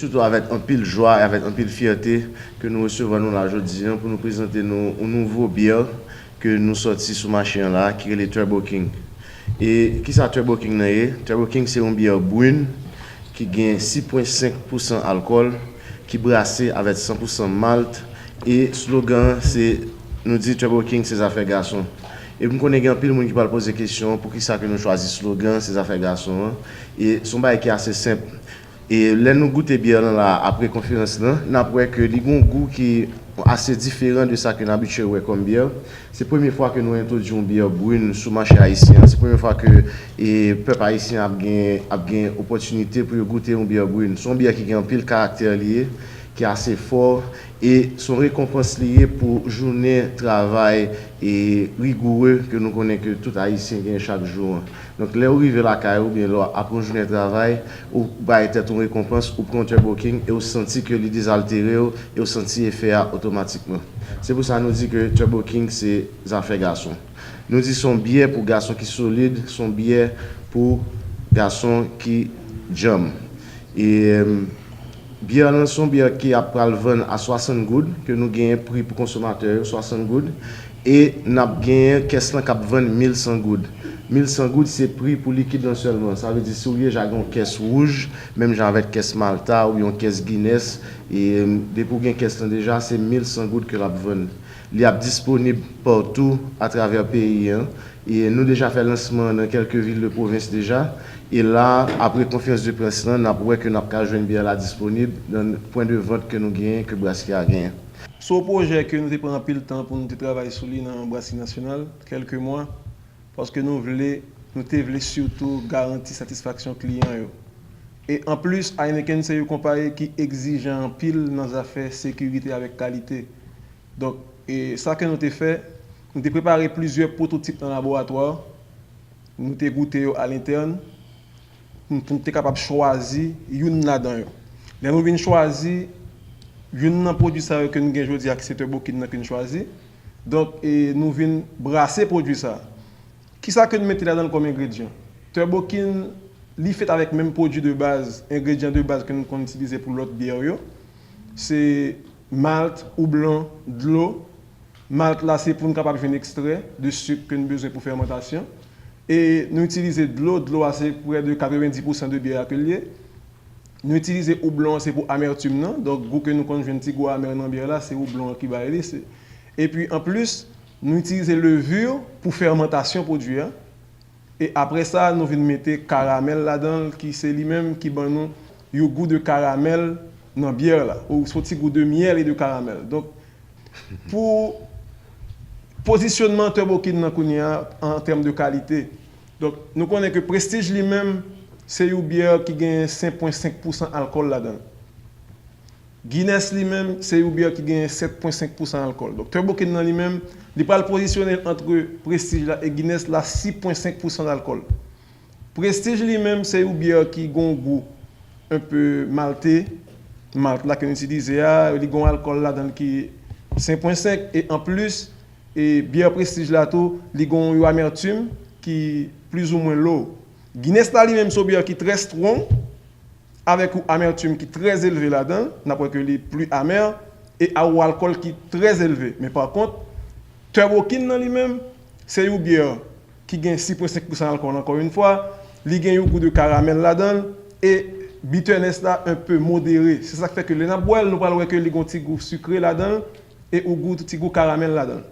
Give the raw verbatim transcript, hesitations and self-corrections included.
Sitou avèk anpil jwa e avèk anpil fyète ke nou resevwa nou la jodi a pou nou prezante nou yon nouvo byè ke nou sòti sou mache an la, ki rele Turbo King. E kisa Turbo King nan ye? Turbo King se yon byè brin ki gen sis pwen senk pousan alkòl, ki brase avèk san pousan malt, e slogan an se, nou di Turbo King se zafè gason. E m konnen gen anpil moun ki pral poze kesyon poukisa ke nou chwazi slogan se zafè gason an. E se yon bagay ki ase senp. E lè nou goute byè lan la, apre konferans lan, n ap wè ke li gen yon gou ki ase diferan de sa ke n abitye wè kòm byè. Se premye fwa ke nou entwodui yon byè brin sou mache ayisyen an. Se premye fwa ke, e, pèp ayisyen ap gen, ap gen opòtinite pou yo goute yon byè brin. Se yon byè ki gen anpil karaktè li ye, ki ase fò, e se yon rekonpans li ye pou jounen travay e rigoure ke nou konnen ke tout Ayisyen gen chak jou an. Donk, lè ou rive lakay ou, oubyen lè w apre yon jounen travay, ou bay tèt ou rekonpans, ou pran Turbo King e ou santi ke li dezaltere w e ou santi efè a otomatikman. Se pou sa nou di ke Turbo King se zafè gason. Nou di se yon byè pou gason ki solid, se yon byè pou gason ki djanm. E, em, byè lan se yon byè ki ap pral vann a swasant goud, ke nou genyen pri pou konsomatè yo, swasant goud. E n ap genyen kès lan k ap vann mil san goud. Mil san goud se pri pou likid lan sèlman. Sa vle di si w deja gen yon kès wouj, menm jan avèk kès Malta oubyen yon kès Guinness, e, em, depi w gen kès lan deja, se mil san goud ke l ap vann. Li ap disponib patou atravè peyi an. E nou deja fè lansman an nan kèlke vil de pwovens deja. E la, apre konferans de près lan, n ap wè ke n ap ka jwenn byè la disponib nan pwen de vant ke nou genyen, ke Braski a genyen. Se yon pwojè ke nou te pran anpil tan pou nou te travay sou li nan Brasserie Nationale, kèlke mwa, paske nou vle, nou te vle sitou garanti satisfaksyon kliyan yo. E anplis, Heineken se yon konpayi ki egzijan anpil nan zafè sekirite avèk kalite. Donk, e sa ke nou te fè, nou te prepare plizyè pwototip nan laboratwa, nou te goute yo alentèn, pou, pou nou te kapab chwazi youn ladan yo. Lè nou vin chwazi, youn nan pwodui sa yo ke nou gen jodi a, ki se Turbo King nan ke nou chwazi, donk, e nou vin brase pwodui sa. Kisa ke n mete ladan l kòm engredyan? Turbo King, li fèt avèk menm pwodui de baz, engredyan de baz ke nou konn itilize pou lòt byè yo. Se malt, houblon, dlo. Malt la, se pou n kapab jwenn ekstrè de sik ke n bezwen pou fèmantasyon. E nou itilize dlo, dlo a se prè de katrevenndis pousan de byè a ke l ye. Nou itilize houblon an, se pou amètim nan. Donk, gou ke nou konn jwenn, ti gou amè nan byè la, se houblon an ki bay li. Se, epi, anplis, nou itilize levure pou fèmantasyon pwodui a. E apre sa, nou vin mete karamèl ladan l, ki se li menm ki ban nou yon gou de karamèl nan byè la, ou se yon ti gou de myèl e de karamèl. Donk, pou pozisyonman Turbo King nan kounye a, an tèm de kalite, donk, nou konnen ke Prestige li menm, se yon byè ki gen senk pwen senk pousan alkòl ladan l. Guinness li menm, se yon byè ki gen sèt pwen senk pousan alkòl. Donk, Turbo King nan li menm, li pral pozisyone l ant Prestige la e Guinness la, sis pwen senk pousan dalkòl. Prestige li menm, se yon byè ki gen yon gou enpe malte. Malt la ke nou itilize a, li gen yon alkòl ladan l ki senk pwen senk. E anplis, e byè Prestige la tou, li gen yon amètim ki plizoumwen low. Guinness la li menm, se yon byè ki trè strong, avèk yon amètim ki trè elve ladan l, n ap wè ke li pli amè, e a yon alkòl ki trè elve. Men pa kont, Turbo King nan li menm, se yon byè ki gen sis pwen senk pousan alkòl, ankò yon fwa, li gen yon gou de karamèl ladan l, e bitterness la enpe modere. Se sa k fè ke lè n ap bwè l, nou pral wè ke li gen yon ti gou sikre ladan l, e yon gou, ti gou karamèl ladan l.